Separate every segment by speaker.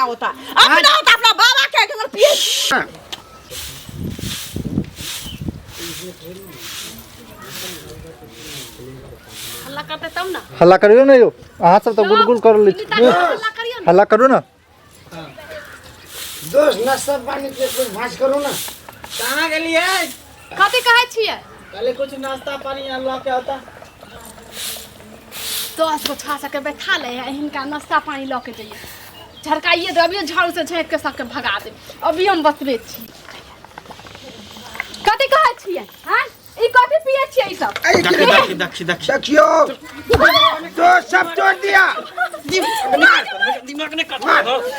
Speaker 1: अपना होता, अपना होता अपना बाबा के अगर पिए।
Speaker 2: हल्ला करते तब ना।
Speaker 3: हल्ला करियौ ने यौ, अहाँ सब तऽ गुलगुल कर लै छी।
Speaker 2: हल्ला करियौ ने।
Speaker 3: हल्ला करू ने।
Speaker 4: दोस्त, नाश्ता पानी के कुछ भाज करू ना।
Speaker 5: कहाँ गेलियै?
Speaker 2: कथी कहै छियै?
Speaker 5: कहले कुछ नाश्ता पानी यहाँ लऽ के आता।
Speaker 2: 10 गो छा सबके बैठा ले है, हिनका नाश्ता पानी लऽ के जइए। झड़काइए दे, अभियो झाड़ू से झाँकि के सबके भगा देब। अभी हम बतबै छी। कथी कहै छियै? हाँ, ई कथी पियै छियै ई सब?
Speaker 5: देखी देखी देखी देखी।
Speaker 4: देखियो दोस्त, सब तोड़ दिया।
Speaker 5: दिमाग ने कट कर,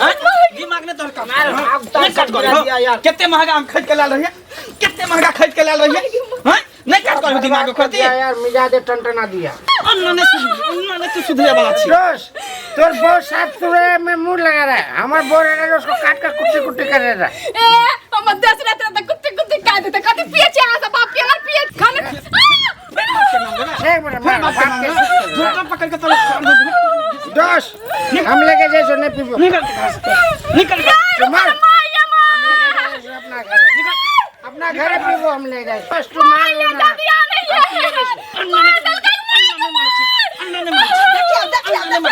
Speaker 5: हैं? दिमाग ने तोहर कट नहीं कट कर हो। कते महंगा हम खरीद के लाल रहिए, कते महंगा खरीद के लाल रहिए, हैं? नहीं कट कर दिमाग को
Speaker 4: दिया यार, मिजाज टनटना दिया।
Speaker 5: अन्ना ने सुधरे, अन्ना ने तू सुधरे वाला छी।
Speaker 4: दोस्त, तोर बहुत साफ सुथरे में मुंह लगा रहा है। हमार बोल रहा है, उसको काट कर कुट्टी कुट्टी कर रहा है।
Speaker 2: ए, हमर दस रात तक कुत्ते कुत्ते काट देते। कथी पियै छियै अहाँ सब? बाप के अगर पियै खाना।
Speaker 4: एक मिनट, मार, बाप के।
Speaker 5: झोटा पकड़ के तोरा।
Speaker 4: दोस्त, हम लेके जैसो नहीं पीबो।
Speaker 5: निकल के घर से, निकल के।
Speaker 4: तो मार, हम लेके जैसो अपना घर, अपना घर पीबो हम ले जाए। बस तू मार लेना।
Speaker 5: अन्ना ने मार छी।
Speaker 1: देखियौ देखियौ देखियौ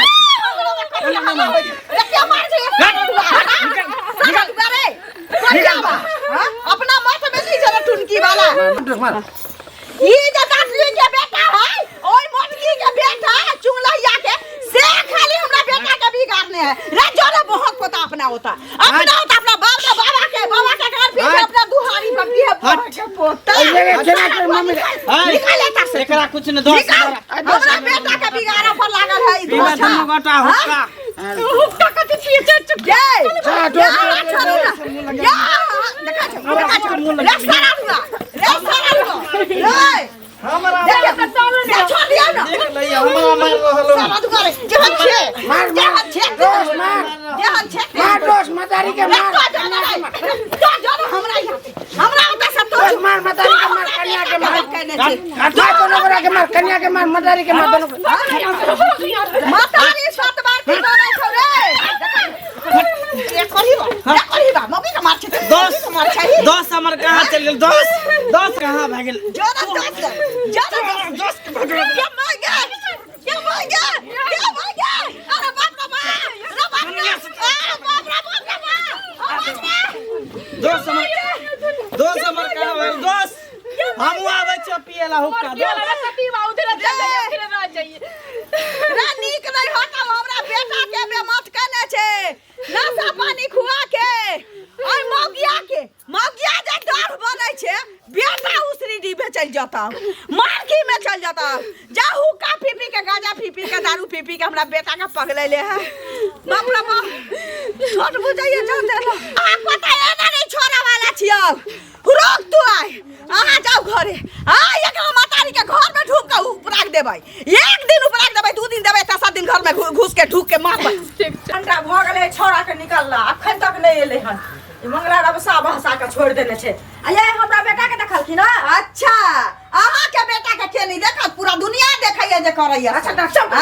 Speaker 1: देखियौ, मार छै सारा दुआरे। करिया बा, हाँ? अपना मत में नहीं जरा टुनकी वाला।
Speaker 4: मार मार।
Speaker 1: ई जे दादली के बेटा है, ओइ मोटकी के बेटा चुंगलैया के से खाली हमरा बेटा के बिगाड़ने है रे। जोरे बहुत पोता अपना होता, अपना होता अपना बाप के, बाबा के, बाबा के घर पीछे अपना दुहारी पर भी है बहुत के पोता।
Speaker 4: ओइ जगह चला के मम्मी।
Speaker 1: निकाल एता से।
Speaker 5: एकरा कुछ न दोस्त।
Speaker 1: निकाल, हमरा बेटा के बिगाड़ा पर लागल है ई
Speaker 5: पीला
Speaker 1: धोखा।
Speaker 5: दुनू गोटा हुक्का।
Speaker 2: हुक्का कथी पियै छै? चुप।
Speaker 1: जय
Speaker 4: जा,
Speaker 1: या छोड़ू ना या, देखा छौ देखा छौ रे सारा रुआ, रे सारा रुआ रे।
Speaker 5: हमरा
Speaker 1: देखिए, से छोड़ दिया ना।
Speaker 5: देख लइया, हमरा मार रहल हो।
Speaker 1: सारा दुआरे जेहन छे
Speaker 4: मार, मार।
Speaker 1: जेहन छे
Speaker 4: दोस्त, मार।
Speaker 1: जेहन छे।
Speaker 4: मार दोस्त, मतारी के
Speaker 1: रे
Speaker 4: मार।
Speaker 1: तो जाना रे, तो जाना हमरा यहाँ से, हमरा ओतऽ से तो
Speaker 4: दोस्त, मार, मतारी के मार, कन्या के मार।
Speaker 1: कहने छे।
Speaker 4: मार दोनों गोरा के मार, कन्या के मार, मतारी के मार, दोनों को।
Speaker 1: मातारी सात बार की बोलै छौ रे। एक करही बा, एक करही बा, मम्मी के मार छै।
Speaker 5: दस
Speaker 1: के मार छै।
Speaker 5: 10 हमर कहाँ चल गेल? 10 10 कहाँ भए गेल?
Speaker 1: जोरा 10, जोरा 10।
Speaker 5: 10 के भगवा।
Speaker 1: क्या मार गया, क्या मार गया, क्या मार गया? अरे बाप रे बाप, रे बाप रे, अरे बाप रे बाप रे बाप, अरे बाप रे।
Speaker 5: 10 हमर, 10 हमर कहाँ भए गेल? 10 हमहूँ आबै छियै पियै ला हुक्का। 10
Speaker 2: कथी बा उधर जाइए, उधर रह जाइए।
Speaker 1: रे नीक नहीं होता, हमरा बेटा के बेमत केने छै नशा पानी खुआ के। ओइ मौगिया के, मौगिया जे डर बनै छै, बेटा उसरी डिबे चल जाता, मार्की में चल जाता। जा हुक्का पी पी के, गांजा पी पी के, दारू पी पी के हमरा बेटा के पगलेले है। बाप रे बाप, छोट बुझाइए जान दे। अहाँ पता है ना नहीं छोड़ा वाला छियौ। रोक तू आय, अहाँ जाओ घरे। आ एकरा मातारी के घर में ढूक के उपराग देबै। एक दिन उपराग देबै, 2 दिन देबै, तेसर दिन घर में घुस के ढूक के मारबै।
Speaker 6: घंटा भऽ गेलै छौड़ा के निकलला, अखन तक नहि एलै हन। ई मंगला रबसा बहसा के छोड़ि देने छै। आ ये हमरा बेटा के देखलखिन हँ?
Speaker 1: अच्छा, अहाँ के बेटा के के नहीं देखत? पूरा दुनिया देखैया जे करैया।
Speaker 6: अच्छा, तऽ चुप,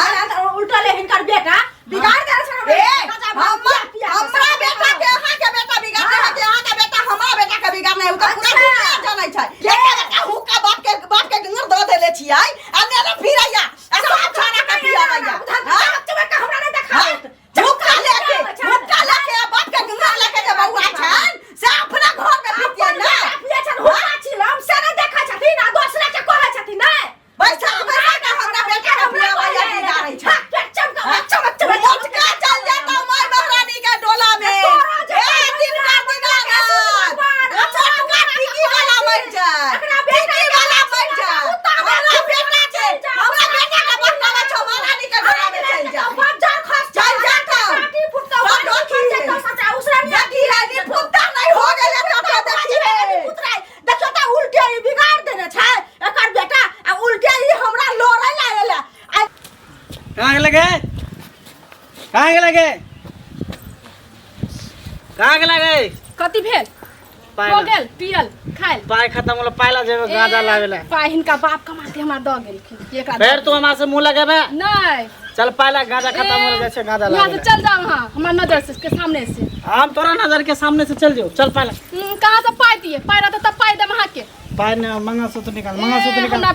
Speaker 6: उल्टा ले हिनकर बेटा बिगाड़ देने छै हमरा।
Speaker 1: ए,
Speaker 6: गाजा भात पिया पिया के।
Speaker 1: हमरा बेटा के अहाँ के बेटा बिगाड़ने है कि अहाँ के बेटा हमरा बेटा के बिगाड़ने है? उ तऽ पूरा दुनिया जानै छै। एके बेटा हुक्का बाप के, बाप के गंगर दऽ देले छियै आ नेने फिरैया आ सब छौड़ा के पियाबैया। हाँ?
Speaker 6: चमक हमरा नहि देखाबैत।
Speaker 1: हुक्का लेके, हुक्का लेके आ बाप के गंगर लेके जे बौआ छनि से अपना घर में पीतियै ना।
Speaker 6: पियै छनि हुक्का चिलम से नहि देखै छथिन आ दोसरा के कहै छथिन नहि।
Speaker 1: पैसा पैसा के हमरा बेटा के पियाबैया, बिगाड़ै छै।
Speaker 6: चमक चमक चमक।
Speaker 1: मोटका चल जाता माय महारानी के डोला में। ए दिन का दिनानाथ, मोटका टिकी वाला मर जाए, टिकी वाला मर जाए। हमरा बेटा के, हमरा बेटा के बहकावा छौ, महारानी के डोला में चल जा, चल जा। तो सब देखी है नी पुत्ता नहीं हो गेलै तो देखी है।
Speaker 6: देखियौ तऽ उल्टे ई बिगाड़ देने छै एकर बेटा आ उल्टे ई हमरा लड़ै ला एलै।
Speaker 5: कहाँ गेलै गे? कहाँ गेलै गे? कहाँ गेलै गे?
Speaker 2: कथी भेल?
Speaker 5: पाइ
Speaker 2: हो
Speaker 5: ला।
Speaker 2: गेल पियल खायल।
Speaker 5: पाइ खत्म होलो, पाइ ला जेबै गांजा लाबे ला।
Speaker 2: पाइ हिनका बाप कमा के हमरा दऽ गेलखिन कि एकरा।
Speaker 5: फेर तू हमरा से मुंह लगेबे?
Speaker 2: नहि।
Speaker 4: चल पहला गांजा खत्म हो जाइ छै गांजा
Speaker 2: यहाँ से
Speaker 4: लागे
Speaker 2: चल जाओ हाँ हमार नजर से के सामने से।
Speaker 4: हम तोरा नजर के सामने से चल जाओ, चल पहला।
Speaker 2: कहाँ से पाई दिए? पाई रहता तब पाई देम अहाँ के।
Speaker 4: पाई ने मंगलसूत्र निकाल, मंगलसूत्र
Speaker 2: ए,
Speaker 4: निकाल।
Speaker 2: हमरा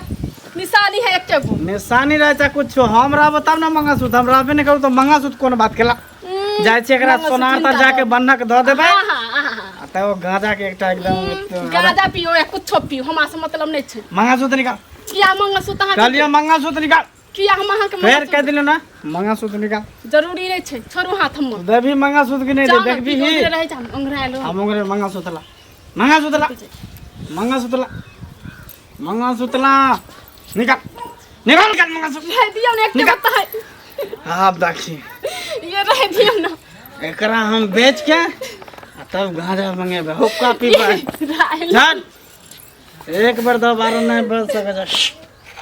Speaker 2: निशानी है एक गो।
Speaker 4: निशानी रहे चाहे कुछ हम रहबो तब ना मंगलसूत्र, हम रहबे नहीं करू तो मंगलसूत्र कोन बात केला। जाइ छै एकरा
Speaker 2: मंगलसूत्र
Speaker 4: सोनार तर
Speaker 2: निकाल।
Speaker 4: जाके बन्धक दऽ देबै।
Speaker 2: हाँ, हाँ, हाँ, हाँ।
Speaker 4: आ तब गांजा के एकटा एकदम
Speaker 2: गांजा पियो या कुछो पियो हमरा से मतलब नहीं छै।
Speaker 4: मंगलसूत्र निकाल।
Speaker 2: किया मंगलसूत्र अहाँ के?
Speaker 4: कहलियो मंगलसूत्र निकाल।
Speaker 2: किया हम अहाँ के
Speaker 4: फेर
Speaker 2: मंगलसूत्र?
Speaker 4: कह दिलो ना मंगलसूत्र निकाल।
Speaker 2: जरूरी नहीं छै, छोड़ू हाथ हमर।
Speaker 4: देबी मंगलसूत्र की नहीं
Speaker 2: जाओ ना,
Speaker 4: देखबी
Speaker 2: पियो,
Speaker 4: ही।
Speaker 2: उधरे रहै छै, हम ओंघरायल हो।
Speaker 4: हम ओंघरे मंगलसूत्र ला, मंगलसूत्र ला, मंगलसूत्र ला, मंगलसूत्र ला, निकाल निकाल निकाल मंगलसूत्र।
Speaker 2: रह दियौ ने एक
Speaker 4: निकाल।
Speaker 2: बता है।
Speaker 4: आप देखी
Speaker 2: ये रह दियौ ना।
Speaker 4: एकरा हम बेच के आ तब गांजा मंगेबे, हुक्का पीबै।
Speaker 2: राहिल।
Speaker 4: चल एक बार दोबारा नहीं बोल सके।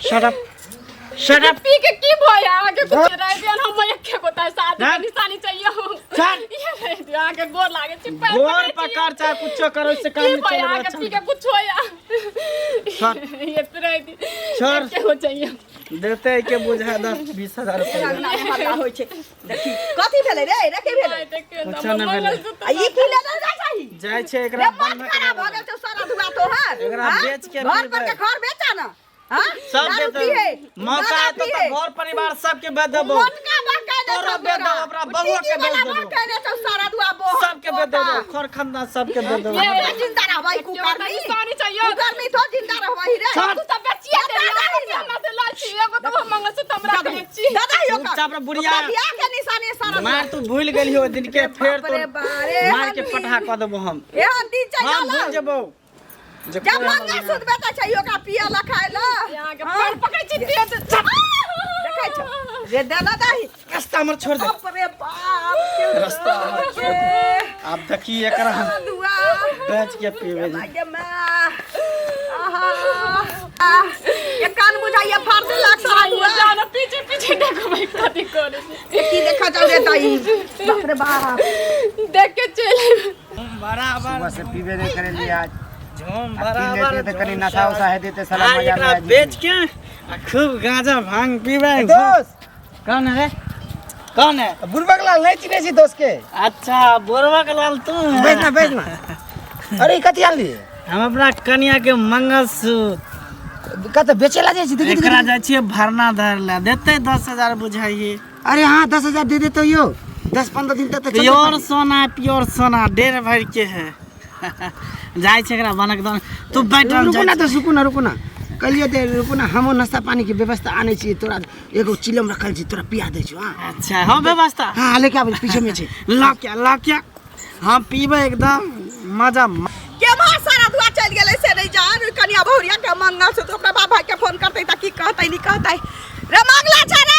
Speaker 4: Shut up shut up.
Speaker 2: P K की भय अहाँ के कुछ रह दियौ हम एके गोता साथ
Speaker 4: चल।
Speaker 2: निशानी चाहिए हम।
Speaker 4: चल।
Speaker 2: ये रह दियौ अहाँ के गोर लागे छी, पैर
Speaker 4: गोर
Speaker 2: पकड़ै छी।
Speaker 4: पकड़ चाहे कुछो करो, इससे काम
Speaker 2: की
Speaker 4: नहीं
Speaker 2: भय
Speaker 4: चलेगा।
Speaker 2: अहाँ के पी के कुछ होया।
Speaker 4: चल।
Speaker 2: ये तो रह दियौ।
Speaker 4: चल।
Speaker 2: एके हो चाहिए।
Speaker 4: देते है के बुझा 10-20 हजार रुपया।
Speaker 1: हल्ला होइ छै। देखी कथी भेलै रे? रे की भेलै?
Speaker 4: कुछो नहि भेलै।
Speaker 1: आ ई की लेने जाइ चाही?
Speaker 4: जाइ छै
Speaker 1: रे
Speaker 4: एकरा
Speaker 1: मत
Speaker 4: बन्धक
Speaker 1: खराब भऽ गेल छौ सारा धुआ तोहर।
Speaker 4: एकरा
Speaker 1: हाँ?
Speaker 4: बेच के
Speaker 1: घर पर
Speaker 4: पीबै।
Speaker 1: के घर बेचा ना। हाँ?
Speaker 4: सब
Speaker 1: दारू
Speaker 4: बेच
Speaker 1: पीहे,
Speaker 4: मौका
Speaker 1: गांजा
Speaker 4: एतौ तऽ
Speaker 1: पीहे।
Speaker 4: घर परिवार सबके बेच देबौ।
Speaker 1: मोटका बहकाय दे
Speaker 4: तोरो
Speaker 1: छौ
Speaker 4: बेच
Speaker 1: तोरा।
Speaker 4: देबौ, अपना बउआ के
Speaker 1: टीकी
Speaker 4: बेच
Speaker 1: वाला
Speaker 4: देबौ।
Speaker 1: बहकाय दे छौ सारा धुआ बोहर
Speaker 4: सबके बेच देबौ,
Speaker 1: पोता।
Speaker 4: खर खानदान सबके बेच देबौ।
Speaker 2: ये
Speaker 1: जिंदा रहबै कुकर्मी।
Speaker 2: निशानी चाहिए।
Speaker 1: कुकर्मी तो जिंदा रहबै रे।
Speaker 4: चल।
Speaker 2: तू तऽ बेचिए देली, अहाँ हमरा से लऽ छी, एगो तऽ हम मंगलसूत्र हमरा कहै छी।
Speaker 1: दादा यो कर।
Speaker 4: चुपचाप रे बुढ़िया।
Speaker 1: ओकरा बियाह के निशानी सारा
Speaker 4: मार तू भूल गेली ओहि दिन के, फेर
Speaker 1: बाप रे
Speaker 4: तो
Speaker 1: बाप रे,
Speaker 4: मार के
Speaker 1: हनी।
Speaker 4: पटहा कऽ देबौ हम।
Speaker 1: एहन दिन चलि
Speaker 4: हम
Speaker 1: आयल।
Speaker 4: भूल जेबौ। जे
Speaker 1: जब
Speaker 4: कोइ हमर
Speaker 1: मंगलसूत्र बेटा चाहिए ओकरा पिए ला खाए ला।
Speaker 2: अहाँ के पैर पकड़ै छी, दियौ तऽ
Speaker 1: देखै छौ रे दादा दाही।
Speaker 4: रास्ता हमर छोड़ दे।
Speaker 1: बाप रे बाप, के
Speaker 4: रास्ता हमर छोड़ दे। आब देखी एकरा हम
Speaker 1: दुआ
Speaker 4: बेच के पीबै।
Speaker 1: गे माँ। आहा। आह, ये कान बुझाइए फाड़ देलक सारा दुआ।
Speaker 2: जानो पीछे पीछे देखबै कथी करै छै।
Speaker 1: ये की देखा जाऊ रे दाई। बाप रे बाप।
Speaker 2: देख के चलि अयबै।
Speaker 4: बराबर
Speaker 7: सुबह से पीबे नहीं करे लिए आज।
Speaker 4: झूम
Speaker 7: आ पी
Speaker 4: बराबर
Speaker 7: लेते तऽ कनि
Speaker 4: झूम
Speaker 7: नशा
Speaker 4: सब।
Speaker 7: उशा हेतै तऽ साला
Speaker 4: आ
Speaker 7: मजा
Speaker 4: एकरा
Speaker 7: मे आबि
Speaker 4: बेच के आ खूब गांजा भांग पीबै।
Speaker 7: दोस्त
Speaker 4: कौन है रे? कौन है?
Speaker 7: बुढ़बक लाल नहीं चिन्है छी दोस्त के।
Speaker 4: अच्छा बुढ़बक लाल तू है।
Speaker 7: बैठ ना बैठ ना। अरे ई कथी आनलियै?
Speaker 4: हम अपना कनिया के मंगलसूत्र
Speaker 7: कतऽ बेचे ला जाइ छी? देखी, देखी,
Speaker 4: एकरा
Speaker 7: देखी।
Speaker 4: जाइ छियै भरना धर ला, देतै 10,000 बुझाइए।
Speaker 7: अरे हाँ 10,000 दे देते यो, 10-15 दिन तक तऽ चलतै
Speaker 4: प्योर
Speaker 7: पानी।
Speaker 4: सोना, प्योर सोना 1.5 भरि के है। जाइ छै एकरा बनक दन, तू बैठ हम
Speaker 7: रुकू
Speaker 4: जाइ
Speaker 7: ना
Speaker 4: छी।
Speaker 7: दोस्त, रुकू ना, रुकू ना। कहलियै तऽ रुकू ना, हमहूँ नाश्ता पानी के व्यवस्था आनै छी, तोरा एगो चिलम रखल छी, तोरा पिया दै छियौ। हाँ
Speaker 4: अच्छा हो व्यवस्था।
Speaker 7: हाँ लेके आबै छी, पीछे में छै।
Speaker 4: ला क्या ला क्या, हम पीबै एकदम मजा।
Speaker 1: केम्हर सारा धुआ चलि गेलै से नहि जान। कनिया बहुरिया के मंगलसूत्र अपना बाप भाई के फोन करतै तऽ की कहतै नहीं कहतै। रे मंगला छै रे।